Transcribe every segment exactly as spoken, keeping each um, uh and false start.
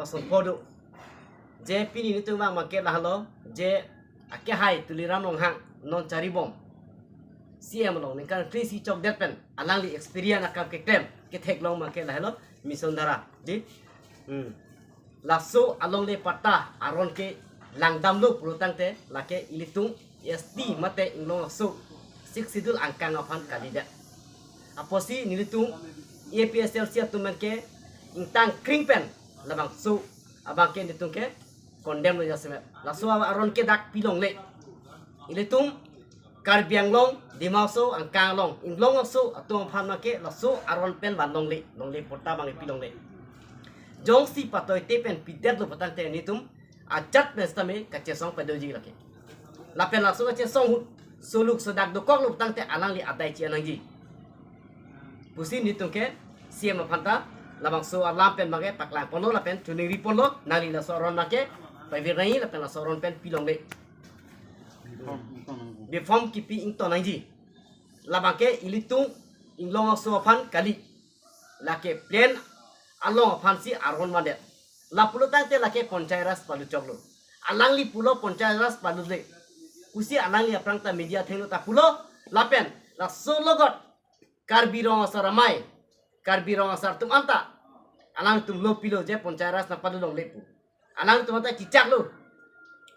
Son podo. Je pini nelitum vang abangke lahelo, je akehai Tuliram Ronghang non charibom C M along ningkan kre-isi chokdet pen alangli experience akam keklem ketheklong abangke lahelo Mission Dhara. Di. Hmm. Laso alongle patta aron ke langdamlo pulo tangte lake ilitum S T mate inglong aso Sixth Schedule angkang aphan kalidet. Apotsi nelitum A P H L C atum ke ingtang kring pen labangso abangke nelitum ke condemn lo jasemet. Laso aron ke dak pilongle. Ilitum Karbi Anglong, Dima Hasao angkang along, inglong aso atum aphan abangke laso aron pen van longle, longle patta abang pilongle. Jongsi patoite pen pidetlo pu tangte nelitum ajat pen sitame kachesong padoji lake. Lapen laso kachesong ahut soluk sodak dokoklo pu tangte alangli adai chi-en nangji pusi nelitum ke C M aphan ta labangso alam pen abangke paklang ponlo lapen choningri ponlo, nangli laso aron abangke pavir nangji lapen laso aron pen pilongle. Reform kipi ington nangji. Labangke ilitum inglong aso aphan kali. Lake plain along aphansi aron vandet. La pulo tangte lake Panchayati Raj palu choklo. Alangli pulo Panchayati Raj palule. Pusi alangli aphrang ta media athengno ta pulo. Lapen laso logot Karbi Rong Asar Amei, Karbi Rong Asar atum anta alangtum lo pilo je Panchayati Raj nangpalu longle pu. Alangtum anta chichaklo.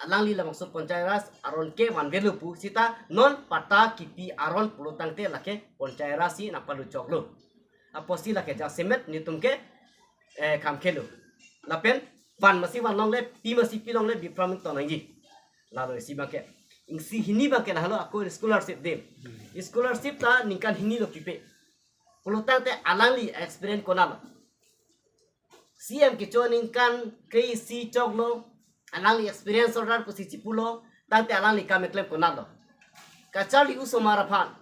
Alangli labangso Panchayati Raj aron ke vanvetlo pu sita non patta kipi aron pulo tangte lake Panchayati Raj si nangpalu choklo. Apotsi lake jasemet nelitum ke eh, kham khelo. Lapen van masi van longle, pi masi pi longle, bipram ington nangji. Lalo isi abangke. Ingsi hini abangke lahelo ako scholarship de. Scholarship ta ningkan hini lo kipe. Pulo tangte alangli experience konatlo. C M kecho ningkan kre-isi choklo, alangli experience order pusi chipulo, tangte alangli kam keklem konatlo. Kacharli osomar aphan,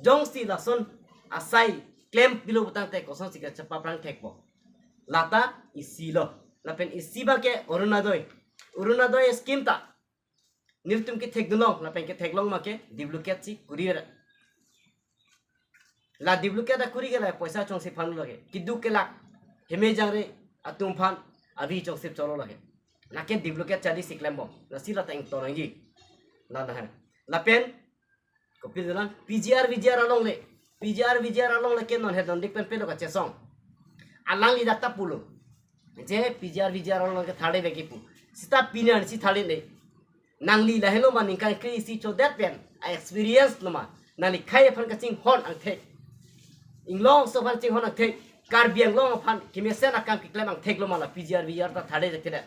jongsi lason asai klem pilo pu tangte kosonsi kachepaphrang thekpo. Lata isi lo. Lapen isi abangke Orunodoi. Orunodoi scheme ta nelitum kethekdunlong, lapen ketheklong abangke duplicate si kuri ra. La duplicate ta kuri ke la poisa chongsi phan lake. Keduk kelak. Heme jangre atum aphan avi chongsi cholo lake. Lake duplicate charli si klembom. Lasi lata ington nangji. La na hai. Lapen kopi dolang P G R V G R alongle. P G R V G R alongle ke non hedon dik pen pelo kachesong. Alangli dak ta pulo. Je P G R V G R alongle ke thale veki pu. Sita pini ansi thale ne. Nangli lahelo ma ningkan kre-isi chodet pen a experience lo ma. Nangli khei aphan kachinghon angthek. Inglong aso aphan chinghon angthek. Karbi Anglong aphan kemesen akam keklem angthek lo ma la P G R V G R ta thale jektedet.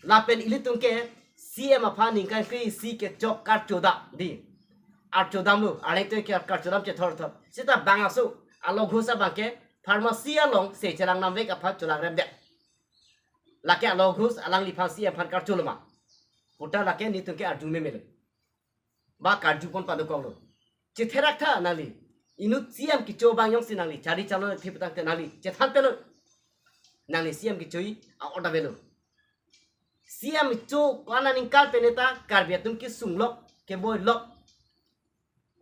Lapen ilitum ke C M aphan ningkan kre-isi kechok karchodam di. Archodamlo, arleng to ke karchodam chethor thor. Sita bang aso, alo ghus abangke pharmacy along se chelang namvek aphan cholang remdet. Lake alo ghus alangliphan C M aphan karcholo ma puta lake nelitum ke arju memelo. Ba karju pon padokoklo. Chetherak tha nangli. Inut C M kecho abang jongsi nangli charli chalon thip tangte nangli chethan pelo. Nangli C M kecho-i a-order avelo. C M kecho ko-an aningkan pen ta Karbi atum kesung lok, keboi lok.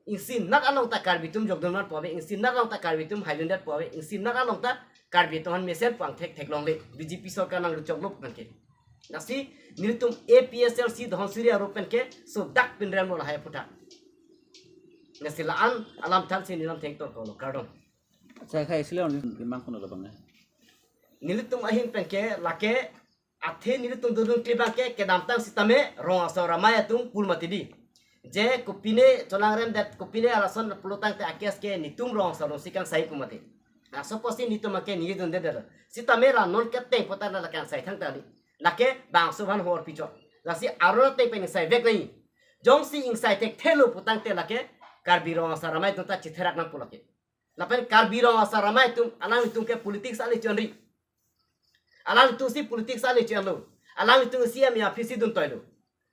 Ingsinat along ta Karbi atum jokdun man pu ave, ingsinat along ta Karbi atum haidundet pu ave, ingsinat along ta Karbi atum aphan mesen pu angthek theklongle, B J P sorkar nangluchoklo pu abangke. Lasi nelitum A P H L C Dhansiri arup pen ke so dak pinrem lo lahai aphuthak. Lasi la-an alam thansi neli lam thengtor kolo, kardom. Acha, khai sile on limang kono labang eh. Nelitum ahin pen ke lake athe nelitum dodun kli abangke kedamtang sitame Rong Asar Amei atum pul mati di. Je kopine cholang remdet, kopine alason pulo tangte akes ke nelitum Rong Asar Rong si kangsai pu mati. Laso apotsi nelitum ke ningjedunde delo. Sitame la non keteng pota la kangsai thangta di. Lake bangso aphan hor pichot. Lasi aron ateng pen ingsaivek nangji. Jongsi ingsai thekthelo pu tangte lake Karbi Rong Asar Amei atum ta chetherak nangpo lake. Lapen Karbi Rong Asar Amei atum, alanglitum ke politics ale chonri. Alanglitum si politics ale chonlo. Alanglitum C M ya phisi dun toilo.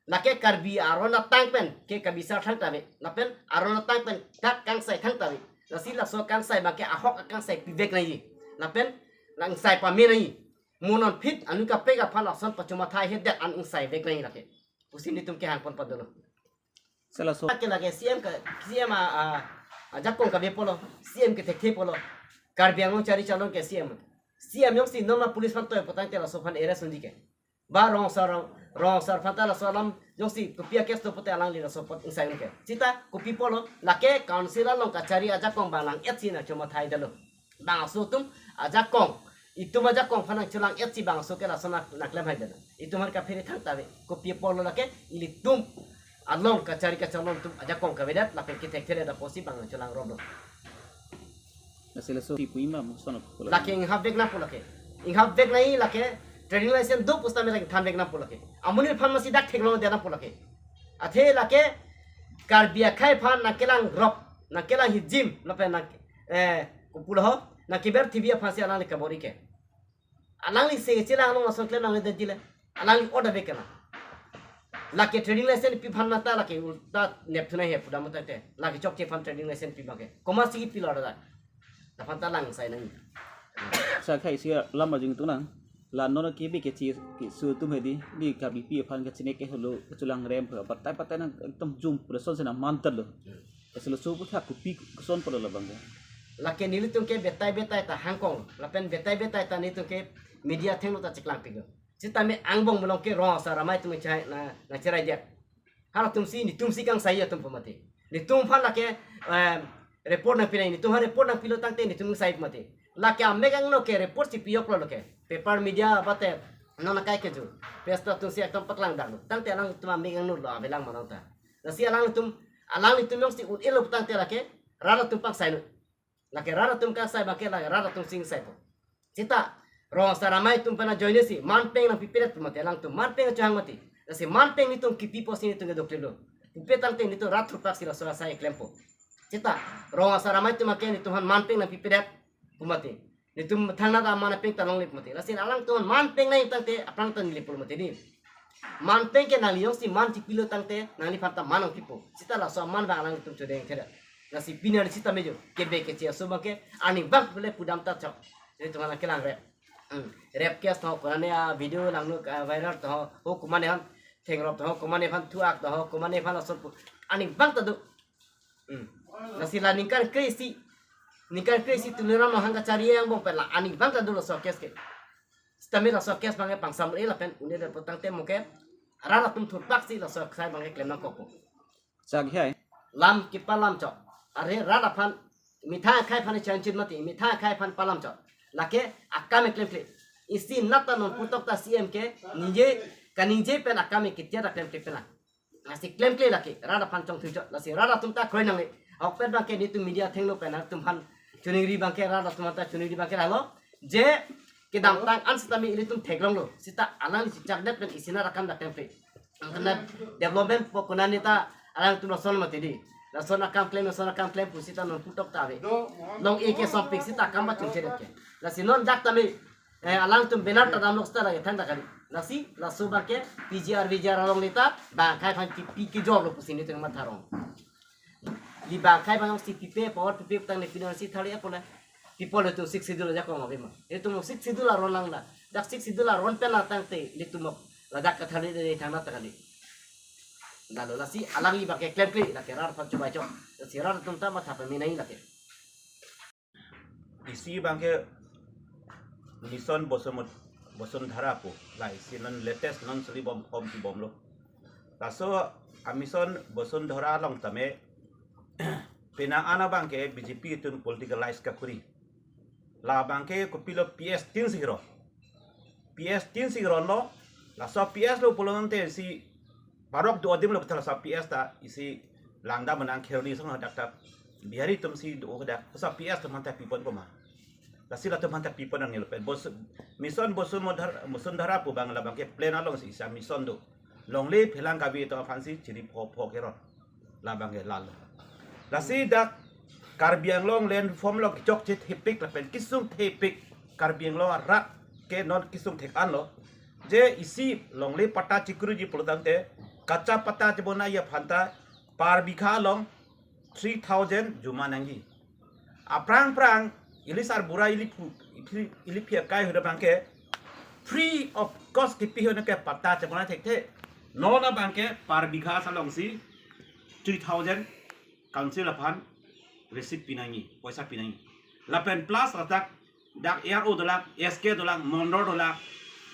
Lake Karbi aron atang pen ke kabisar thangta ave. Lapen aron atang pen dak kangsai thangta ave. Lasi laso kangsai abangke ahok akangsai pivek nangji. Lapen la ingsai pame nangji. Mo non phit anu kaprek aphan lason pachomathai hedet an ingsaivek nangji lake. Pusi nelitum kehang pon padolo. Selaso. Lake lake C M ka, C M a, a, ajakong kave pulo, C M kethekthe pulo. Karbi Anglong charli chalon ke C M. C M jongsi non ma police aphan toi putangte laso aphan arrest unji ke. Ba rong asar, rong, rong asar aphan ta laso alam jongsi kopi a-case do pute alangli laso apot ingsai un ke. Seta kopi apotlo, lake council along kachari ajakong bang lang-etsi nangchomathaidetlo. Bangso atum ajakong, itum ajakong aphan nangchelang-etsi bangso ke laso nang, nangklem haidetlo. Itum aphan kaphere thangta ave. Kopi apotlo lake ilitum along kachari kacharlon atum ajakong kavedet, lapen kethekthedet apotsi bang nangchelangroplo. Lasi laso si pu ima mo sono ko. Lake inghap vek nangpo lake. Inghap vek nangji lake, trading license do pusitame lake than vek nangpo lake. Amonit aphan masi dak theklongdet nangpo lake. Athe lake Karbi akhei aphan nangkelangrop, nangkelanghijim, lapen nang, eh, kopulo ho, nangkeber T V aphansi alangli kabor-i ke. Alangli se chelang along ason klem nangledetji le. Alangli order vek ke na. Lake trading license pi aphan mata lake ulta nepthunai he pudam mata te. Lake chokche aphan trading license pi abang ke. Komatsi pilo order da. Laphan ta lang sai nang. Sa khai si lam ajing tu nang. La non ke bi ke chi ki su tum he di. Di Karbipi aphan ke chine ke holo kechelang rem pha patai patai nang ekdom jum pura son se nang mantat lo. Asal laso aphuthak kopi koson pura labang ke. Lake nelitum ke betai betai ta hangkong, lapen betai betai ta nelitum ke media athengno ta cheklangpiklo. Sitame angbong malom ke rong asar amei atum chai na, nangcheraidet. Halatumsi netumsi kangsai atum pu mati. Netum aphan lake, eh, report nangpi nang, netum aphan report nangpilo tangte netum kangsai pu mati. Lake amek angno ke report si pijoklo lake. Paper media bate non akai ke ju. Press atumsi ekdom paklangdaklo. Tangte alangtum amek angno lo avelang ma nang ta. Lasi alangtum, alanglitum jongsi un-elo putangte lake rat atum pangsai nu. Lake rat atum kangsai abang ke lake rat atumsi ingsaipo. Seta rong asar amei atum aphan ajoine si manpeng nangpipedet pu mati, alangtum manpeng achohang mati. Lasi manpeng netum kipi apotsi netum kedoklelo. Pupe tangte netum rat thurpaksi laso asai klempo. Seta rong asar amei atum abang ke netum aphan manpeng nangpipedet pu mati. Netum thangnat aman apeng ta longle pu mati. Lasi alangtum manpeng nangji tangte aphrang ta neli pulo mati di. Manpeng ke nangli jongsi man chipilo tangte nangliphan ta man nangpipo. Seta laso aman abang alangtum chodengthedet. Lasi pini arni sitame jo kebe keche aso abang ke arnivang pule pudam ta chok. Netum aphan kelang rep. Hmm. Rep case tho, konane a-video langno, ah, viral tho. Ho komatne aphan thengrop tho, komatne aphan thuak tho, komatne aphan lason pu. Arnivang ta do. Hmm. Lasi la ningkan kre-isi, ningkan kre-isi Tuliram Ronghang kachari angbong pen la arnivang ta do laso case ke. Sitame laso case abang ke pangsam-e lapen un-edet putangte mo ke rat atum thurpaksi laso asai abang ke klem nangkokpo. Chak hai. Lam kipalam chok. Are rat aphan, methang akhei aphan changchit mati, methang akhei aphan palam chok. Lake akam klemkle. Isi nat ta non putok ta C M ke ningje, kaningje pen akam ke tiar ta klemkle pen la. Lasi klemkle lake, rat aphan chongthu chok, lasi rat atum ta kroi nangne. Ahokpet abang ke netum media athengno pen atum aphan choningri abang ke, rat atum ta choningri abang ke lalo. Je kedamtang an sitame ilitum theklonglo, seta alangli chichakdet pen isi nat akam ta klemkle. Angkana development po konane ta alangtum lason mati di. Lason akam klem, lason akam klem pu seta non putok ta ave. Long-e ke sompik seta akam ba chungchedet ke. Lasi non dak tame, eh, alangtum banner ta damlok seta lake thangta kali. Lasi laso abang ke P G R V G R along le ta bang akhei aphan kipi kejorlo pusi netum matha rong. Di bang akhei abang si pipe, power pipe tang ne pinon si thari apot le. People itum Sixth Schedule ajakong ave ma. Itum Sixth Schedule aron lang la. Dak Sixth Schedule aron pen la tangte itum ladak kathari de thangnat ta kali. Lalo lasi alangli abang ke klemkle, lake rat aphan chobai chok. Lasi rat atum ta matha pame nangji lake. Isi abang ke Mission Bosumot-, Bosundhara pu, la isi non latest non suli bom kom si bomlo. Laso a-Mission Bosundhara along tame penang an abang ke B J P atum politicalize kakuri. La abang ke kopilo P S tin si ro. P S tin si ronlo, laso P S lo pulo tangte isi parok do adim lo puthot laso P S ta isi langdam nang Kheroni asong hadak ta Bihari atum si do hadak, laso P S atum aphan ta pipon koma. Lasi latum aphan ta pipon nangne lo pen. Bos-, Mission Bosumodhar-, Bosundhara pu abang la abang ke plan along si isi a-mission do. Longle phelang kabi atum aphan si chiri pho pho keron. La abang ke lalo. Lasi dak Karbi Anglong land reform along kechokche thepik lapen kesung thepik Karbi Anglong arat ke non kesung thek anlo. Je isi longle patta chikuruji pulo tangte kacha patta chebonai aphan ta per bigha along three thousand juma nangji. Aphrang phrang ili sarbura ili phu, ili, ili phi akai ahut abang ke free of cost kipi ahut ke patta chebonai thekthe. Non abang ke per bigha along si three thousand council aphan receipt pinangji, poisa pinangji. Lapen plus ladak dak A R O dolang, S K dolang, mondol dolang,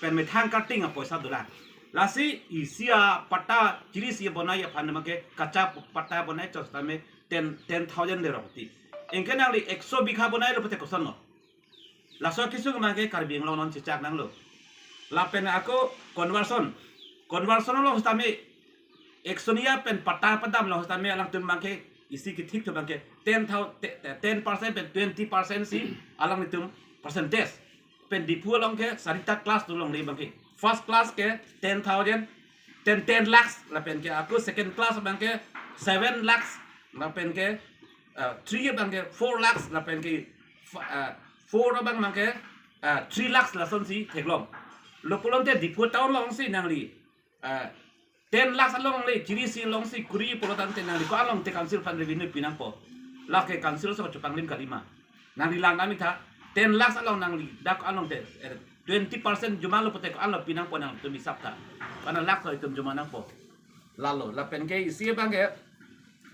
pen methang karting apoisa dolang. Lasi isi apatta chiri isi bonai aphan abangke kacha patta bonai chot tame ten, ten thousand le rong ti. Anke nangli ekso bigha bonailo pute kosonlo. Laso kesung abangke Karbi Anglong non chechak nanglo. Lapen ako conversion. Conversion along tame ekso niya pen patta padam along tame alangtum abangke isi kethik thu abangke ten thousand, te-, te-, ten percent pen twenty percent si alanglitum percentage. Pen Diphu along ke sarita class tu longle abangke. First class ke ten thousand, ten, ten lakhs lapen ke ako second class abangke seven lakhs lapen ke, uh, three abangke four lakhs lapen ke f-, uh, four abang abangke, uh, three lakhs lasonsi theklong. Lo pulote Diphu town alongsi nangli, uh, ten lakhs along le chiri isi alongsi kuri pulo tangte nangli ko-an along te council aphan revenue pinangpo. Lake council aso chepanglim kalima. Nangli lang kami tha ten lakhs along nangli dak along te, eh, twenty percent jumalo pute ko-an lo pinangpo nangtum hisap tha. Pana lakh so itum juma nangpo. Lalo, lapen ke isi abangke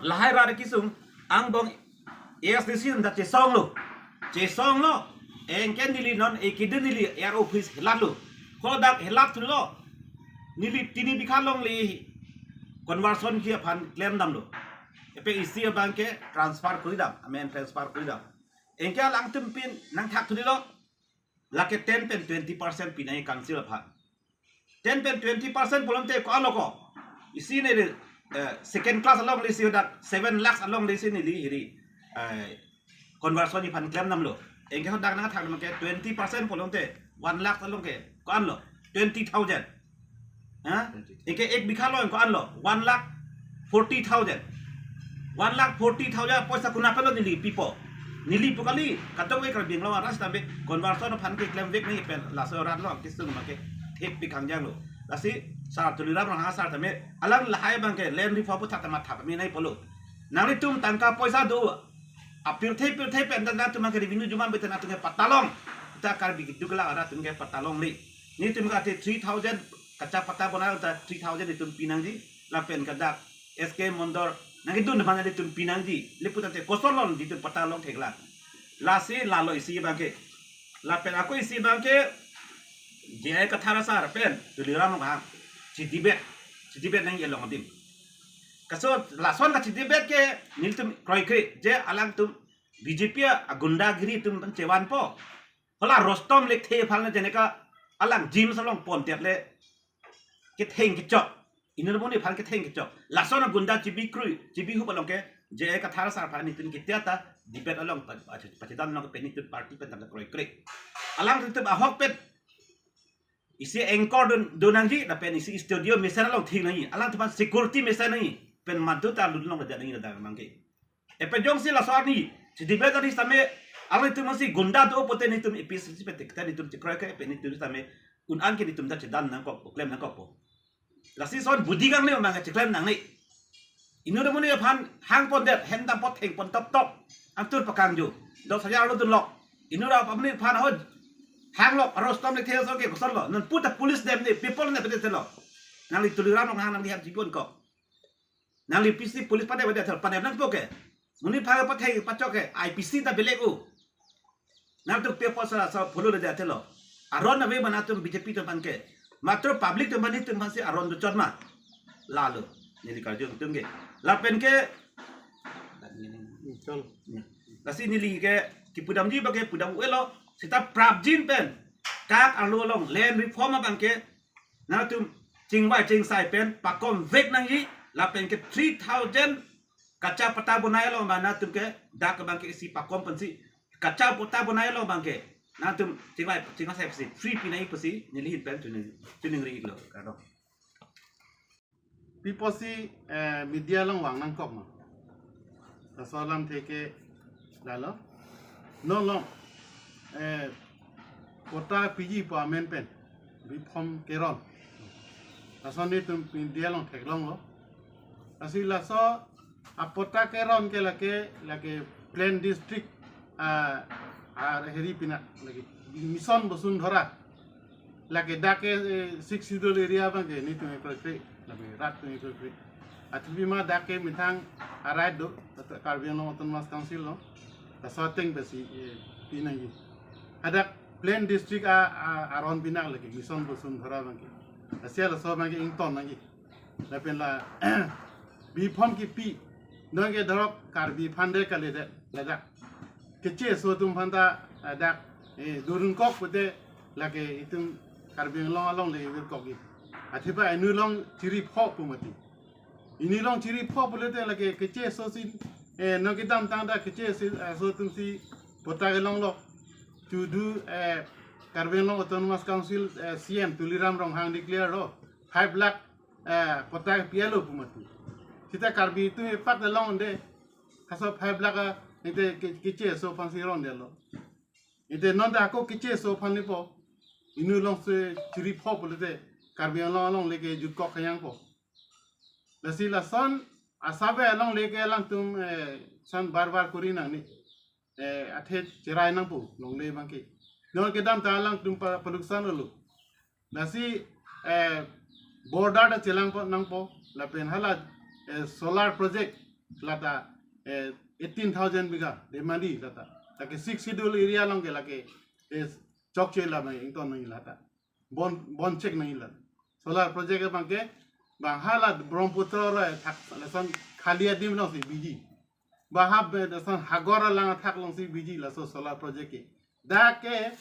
lahai ra kesung angbong A S D C anta chesonglo. Chesonglo. Anke neli non ekidin neli A R O office helatlo. Ko dak helat thulo. Neli tini bigha longle conversion ke aphan klem damlo. Epe isi abangke transfer kuri dam, amen transfer kuri dam. Anke alangtum pin nangthak thudilo. Lake ten pen twenty percent pinai council aphan. Ten pen twenty percent pulote ko-an lo ko. Isi ne, eh, second class along le isi dak seven lakhs along le isi neli hiri, eh, conversion aphan klem damlo. Anke hadak nangthak abangke twenty percent pulote one lakh along ke ko-an lo, twenty thousand. Ha? Anke ek bigha lo ko-an lo, one lakh forty thousand. One lakh forty thousand poisa konat pen lo neli pipo. Neli pu kali, kadokave Karbi Anglong arat tame conversion aphan ke klemvek nangji pen laso arat lo kesung abangke thek pi kangjang lo. Lasi sar Tuliram Ronghang sar tame alang lahai abangke land reform aputhak tame thap me nangji pulo. Nanglitum tangka poisa do, apirthe pirthe pen nangtum ke revenue juma bete nangtum ke patta long. Ta Karbi keduk la arat atum ke patta longle. Netum ke ati three thousand kacha patta bonai ta three thousand itum pinangji. Lapen ke dak S K mondol nangkedun mana itum pinangji. Le pulote kosonlo itum patta long theklang. Lasi lalo isi abangke. Lapen ako isi abangke J I Kathar asar pen Tuliram Ronghang chidebate, chidebate nangji along adim. Kaso lason kachidebate ke nelitum kroikre je alangtum B J P agundagiri atum pen chevanpo. Hala Rustom Lekthe aphan le jeneka alang gym salon pontet le ketheng kechok. Inut amonit aphan ketheng kechok. Lason agunda chibi krui, chibi hup along ke J I Kathar asar aphan netum kethe ta debate along pa-, pa-, pachedam along ke pen netum party pen tam kroikre. Alangtum ahok pen isi anchor do, do nangji, lapen isi studio mesen along thik nangji. Alangtum aphan security mesen nangji. Pen mantu ta lut along ladak nangji ladak abangke. Epe jongsi laso arni, chidebate arni tame, alangtum si gunda do pute netum A P C C pen thik ta netum chekroikre pen netum tame un-an ke netum ta chedam nangkok, klem nangkokpo. Lasi son budi kangle mang cheklem nangne. Inut amonit aphan hang pondet, hem dam pot theng pon top top. Angtur pakangjo. Dos hajar lo dunlok. Inut amonit aphan ho hanglok, Rustom Lekthe aso ke kosonlo. Non puta police dem ne, people ne pede telo. Nangli Tuliram Ronghang nangli ham jibon ko. Nangli P C police pada pada thel pada nangpo ke. Monit aphan pathai pachok ke, I P C ta belek o. Nangtum pe posa sa follow le jatelo. Aron ave ma nangtum B J P atum aphan ke. Matro public atum aphan netum aphan si aron do chot ma. Lalo. Neli karju atum ke. Lapen ke. Chol. Lasi neli ke kipudamji abangke pudam uelo. Seta prapjin pen. Kak arlo along land reform abangke. Nangtum chingvai chingsai pen pakomvek nangji. Lapen ke three thousand kacha patta bonai along abang nangtum ke dak abangke isi pakom pensi kacha patta bonai along abangke nangtum chingvai chingvai sai pensi free pinai pensi neli ahin pen tuning tuning ri lo kado. Pi pusi, eh, media along vang nangkok ma. Laso alamthe ke lalo. Non along, eh, patta piji pu amen pen reform keron. Laso netum media along theklonglo. Lasi laso apatta keron ke lake, lake plain district, ah, ah, heri pina lake Mission Basundhara. Lake dak ke, eh, Sixth Schedule area abangke netum ekroikre, lake rat atum ekroikre. Athe pima dak ke methang arai do, Karbi Anglong Autonomous Council lo. Laso ateng pensi, eh, pinangji. Hadak plain district a, a, aron pinak lake, Mission Vasundhara abangke. Lasi laso abangke ington nangji. Lapen la biphon kipi, nonke dorok Karbi aphan de kalidet, ladak. Keche aso atum aphan ta, ah, dak, eh, durungkok pute lake itum Karbi Anglong alongle virkokji. Athema inut along chiri pho pu mati. Inut along chiri pho pulote lake keche aso si, eh, nonke kedamtang ta keche si, aso atum si patta kelonglo. Chudu, eh, Karbi Anglong Autonomous Council, eh, C M Tuliram Ronghang declare lo, five lakh, eh, patta pialo pu mati. Sita Karbi atum epak dalong de, halaso five lakh a, ite ke-, keche aso aphan si rondelo. Ite non ta ako keche aso aphan nipo, inut along si chiri pho pulote, Karbi Anglong alongle ke jutkok khayang po. Lasi lason asap alongle ke alangtum, eh, son bar bar kori nangne. Eh, athe cherai nangpo, longle abangke. Non kedamtang alangtum pa-, paluksan lo. Lasi, eh, border ta chelang po nangpo, lapen hala, eh, solar project lata, eh, eighteen thousand bigha, Demali lata. Lake Sixth Schedule area along ke lake, eh, chokche la mai ington nangji lata. Bon, bon chek nangji la. Solar project abangke, bang hala Brahmaputra ro thak, lason khali adim along si biji. Bang ha be lason Hagor alang athak along si biji laso solar project ke. Dak ke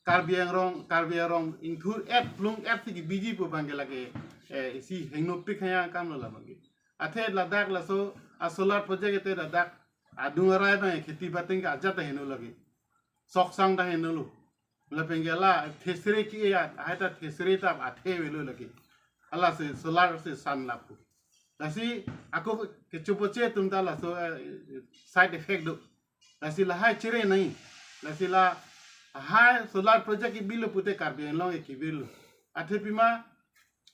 Karbi Anglong, Karbi Anglong ingthur et plung et si biji pu abangke lake, eh, isi hengnopik haya akam lo la abangke. Athe ladak laso a solar project ite ladak adung arai abang kheti bating ke ajat ta heno lake. Soksang ta heno lo. Lapen ke la thesere ke-e, ahai ta thesere ta athe avelo lake. Hala si solar si san lapu. Lasi ako kechopoche atum ta laso, eh, side effect do. Lasi lahai chere nai. Lasi lahai solar project kibilo pute Karbi Anglong ke kibilo. Athe pima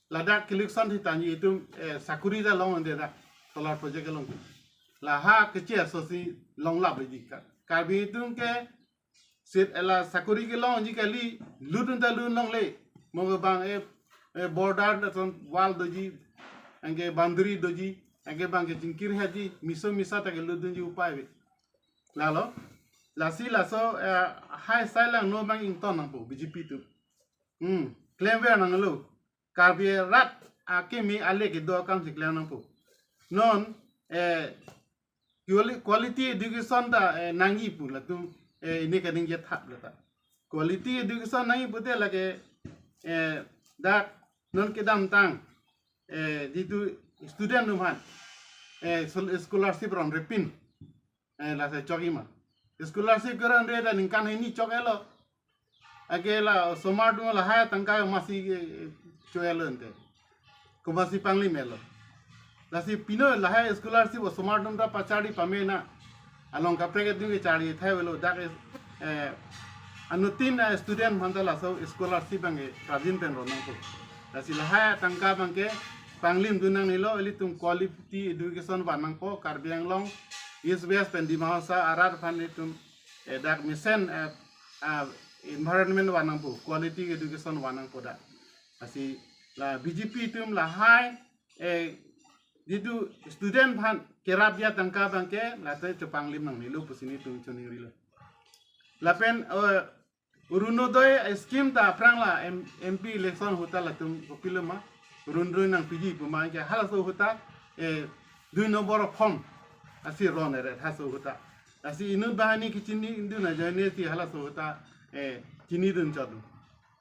ladak election thi tanji itum, eh, sakuri ta long ande dak solar project along. Lahai keche aso si longlap ji ka. Karbi atum ke sit ela sakuri kelongji kali, lut un ta lut longle. Mo ke bang, eh, eh, border lason wall doji, anke boundary doji, anke bang kechingkir haji, miso misa ta kelut dunji upai ave. Lalo, lasi laso, eh, hai sai langno abang ington nangpo, B J P atum. Hmm, klemver nanglo. Karbi arat akimi ale kedo akam si klem nangpo. Non, eh, quali-, quality education ta, eh, nangji pu latum, eh, ini kaningje thap lata. Quality education nangji pute lake, eh, dak non kedamtang, eh, jitu student atum aphan, eh, sol-, scholarship ron repin, eh, lasi chokji ma. Scholarship keron re ta ningkan hini chokelo. Anke la osomar atum lahai tangka masi, eh, cho-elo ante. Komatsi panglim-elo. Lasi pino lahai scholarship osomar atum ta pacharli pame na. Along kaprek atum ke charli thai avelo dak, eh, anuttin, eh, student aphan ta laso scholarship abangke prajin pen ro nangpo. Lasi lahai tangka abangke panglim dun nangnelo, ilitum quality education van nangpo, Karbi Anglong, East West pen Dima Hasao arat aphan ilitum, eh, dak mesen, eh, ah, environment van nangpo, quality education van nangpo dak. Lasi la B J P atum lahai, eh, jitu student aphan kerapji atangka abangke lata chepanglim nangnelo pusi nelitum choningrilo. Lapen, eh, Orunodoi scheme ta aphrang la M-, M P election ahut ta latum kopilo ma, run run nangpiji pu ma ke halaso ahut ta, eh, dui nombor form asi ron eret halaso ahut ta. Lasi inut banghini kechini inut ajoine si halaso ahut ta, eh, chinidun chot.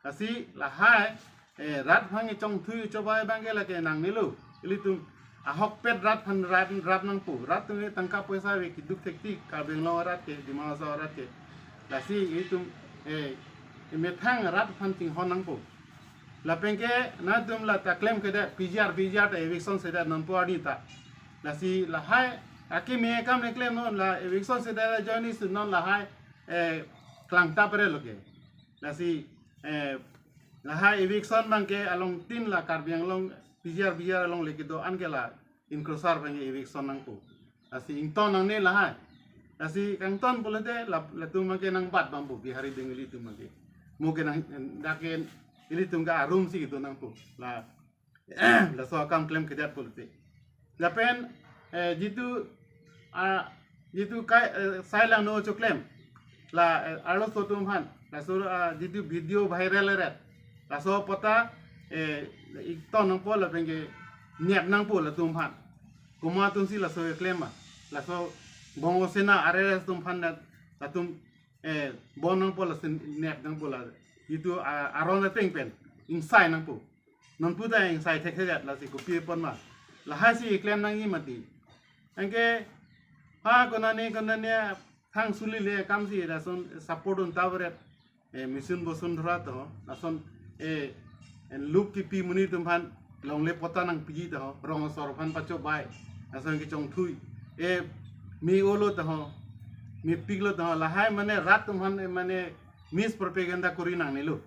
Lasi lahai, eh, rat aphan chongthui chobai abangke lake nangnelo. Ilitum ahokpet rat aphan rap, rap nangpo. Rat atum ke tangka poisa ave keduk thektik, Karbi Anglong arat ke, Dima Hasao arat ke. Lasi ilitum, eh, emethang rat aphan chinghon nangpo. Lapen ke nangtum lata klemkledet, P G R, P G R ta eviction sedet nonpo arni ta. Lasi lahai akimi akam keklem non la eviction sedet ajoine si non lahai, eh, klangtap re lo ke. Lasi, eh, lahai eviction abangke along tin la Karbi Anglong P G R, P G R alongle kedo-an ke la encroacher abangke eviction nangpo. Lasi ington nangne lahai. Lasi kangton pulote la, latum abangke nangbat bampo, Bihari Bengali atum abangke. Mo ke nang, dak ke ilitum ke arum si kedo nangpo. La laso akam klemkledet pulote. Lapen, eh, jitu, ah, jitu kai, eh, sai langno choklem. La, eh, arloso atum aphan. Laso, ah, jitu video viral eret. Laso apot ta, eh, ington nangpo lapen ke nep nangpo latum aphan. Komat atumsi laso keklem ma. Laso Bongo Sena R S S atum aphan la, latum, eh, bon nangpo laso nep nangpo la. Jitu, ah, aron ateng pen ingsai nangpo. Non puta ingsai thekthedet lasi kopi apot ma. Lahai si keklem nangji mati. Anke ha konane konane thang suli le akam si lason support un tavret. Eh, Mission Bosundhora to, lason, eh, eh, luk kipi monit atum aphan longle patta nangpiji to, rong asor aphan pachobai, lason kechongthui, eh, me-olo to, mepiklo to, lahai mane rat atum aphan, eh, mane mispropaganda kori nangnelo.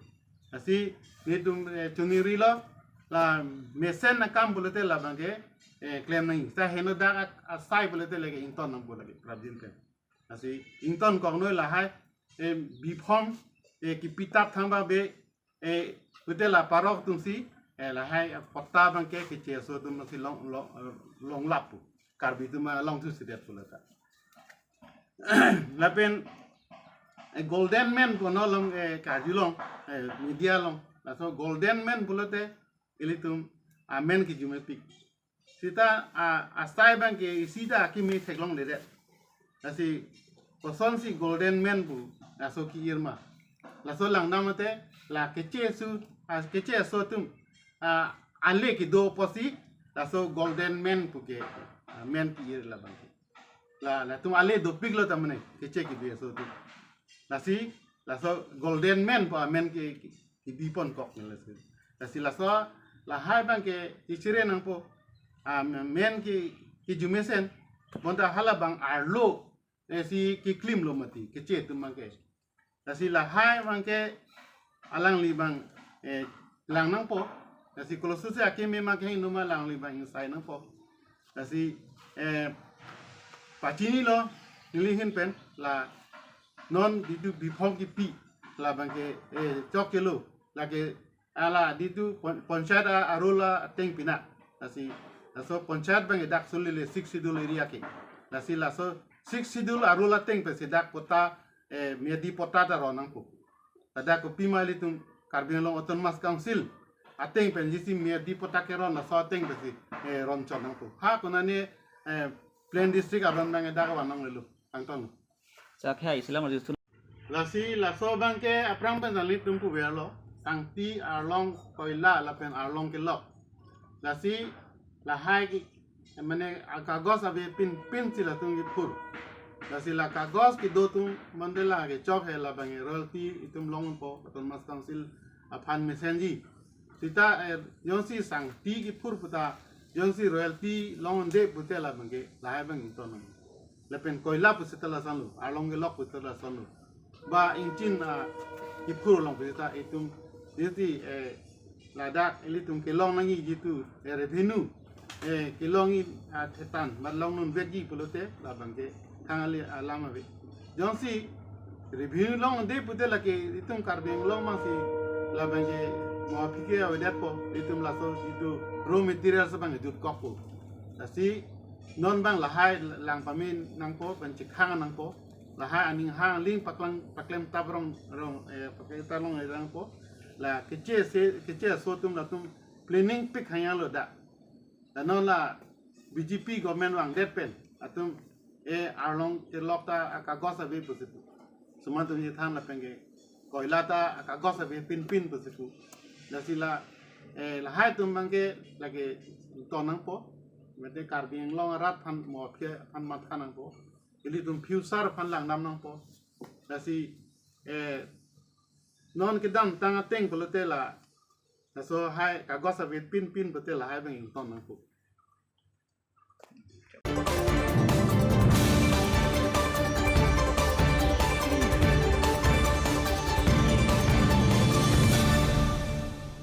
Lasi netum, eh, chunirilo, la mesen akam pulote labang ke, eh, klem nangji. Ta heno dak ak-, asai pulote lake ington nangpo lake prapjin pen. Lasi ington kok noi lahai, eh, biphom, eh, kipitap thangba be, eh, pulote la parok atumsi, eh, lahai patta abang ke keche aso atum si long, long, longlap pu. Karbi atum alongthusedet pulo ta. Lapen, eh, Golden Man pu non along, eh, karjulong, eh, media along. Laso Golden Man pulote ilitum amen kejumepik. Seta, ah, asai abang ke isi ta akimi theklongledet. Lasi kosonsi Golden Man pu laso ki-ir ma. Laso langdam mate la keche aso, ah, keche aso atum, ah, ale kedo apotsi laso Golden Man pu ke, ah, men ki-ir labang ke. La, latum ale dopiklo ta mane, keche kebi aso atum. Lasi, laso Golden Man pu amen ke, ke, kebi pon kok ne lasi. Lasi laso, lahai abang ke, kechere nangpo, ah, men ke, kejumesen, bonta halabang arlo, eh, si keklimlo mati, keche atum abang ke. Lasi lahai abang ke alangli abang, eh, lang nangpo. Lasi kolosusi akimi abang ke hingno ma alangli abang ingsai nangpo. Lasi, eh, pachinilo neli ahin pen la non jitu biphom kipi labang ke, eh, chokchelo lake ala jitu pon-, ponchayat a-, arul ateng pina. Lasi laso ponchayat abang ke dak suli le Sixth Schedule area ke. Lasi laso Sixth Schedule arul ateng pensi dak patta, eh, miyadi patta ta ron nangpo. Ladak kopima ilitum Karbi Anglong Autonomous Council ateng pen jisi miyadi patta keron laso ateng pensi, eh, ron chot nangpo. Ha konane, eh, plain district aron abang ke dak van nanglelo. Angton. Chak hai silam arju. Lasi laso abang ke aphrang pen nanglitum puverlo. Sangti, arlong koila lapen arlong kelok. Lasi lahai ke, mane akagos ave pinpin si latum kiphur. Lasi la kagos kedo atum mandela kechok he labang ke royalty itum longpo, Autonomous Council aphan mesenji. Seta, eh, jongsi sangti kiphur puta, jongsi royalty longde pute labang ke, lahai abang ington nang. Lapen koila pu seta lasonlo, arlong kelok pu seta lasonlo. Ba ingchin, ah, kiphur along pu seta itum, jiti, eh, ladak ilitum kelong nangji jitu, eh, revenue, eh, kelongji, ah, thetan, ba longnun vekji pulote, labang ke, khang ali alam ave. Jongsi revenue longde pute lake itum Karbi Anglong abang si labang ke mo aphi ke avedetpo, itum laso jitu raw material si abang jutkokpo. Lasi non abang lahai lang pame nangpo, pen chekhang nangpo, lahai aning hang ling paklang, paklem tap rong, rong, eh, paklem tap rong nangpo, la keche se, keche aso atum latum planning pik hanglo dak. La non la B J P government vangdet pen, atum, eh, arlong kelok ta akagos ave pusi pu. Suman atum chethan lapen ke, koila ta akagos ave pinpin pusi pu. Lasi la, eh, lahai atum abang ke lake ton nangpo. Mate Karbi Anglong arat aphan mo aphi aphan matha nangpo. Ilitum future aphan langdam nangpo. Lasi, eh, non kedamtang ateng pulote la, laso hai kagos ave pinpin pute lahai abang ington nangpo.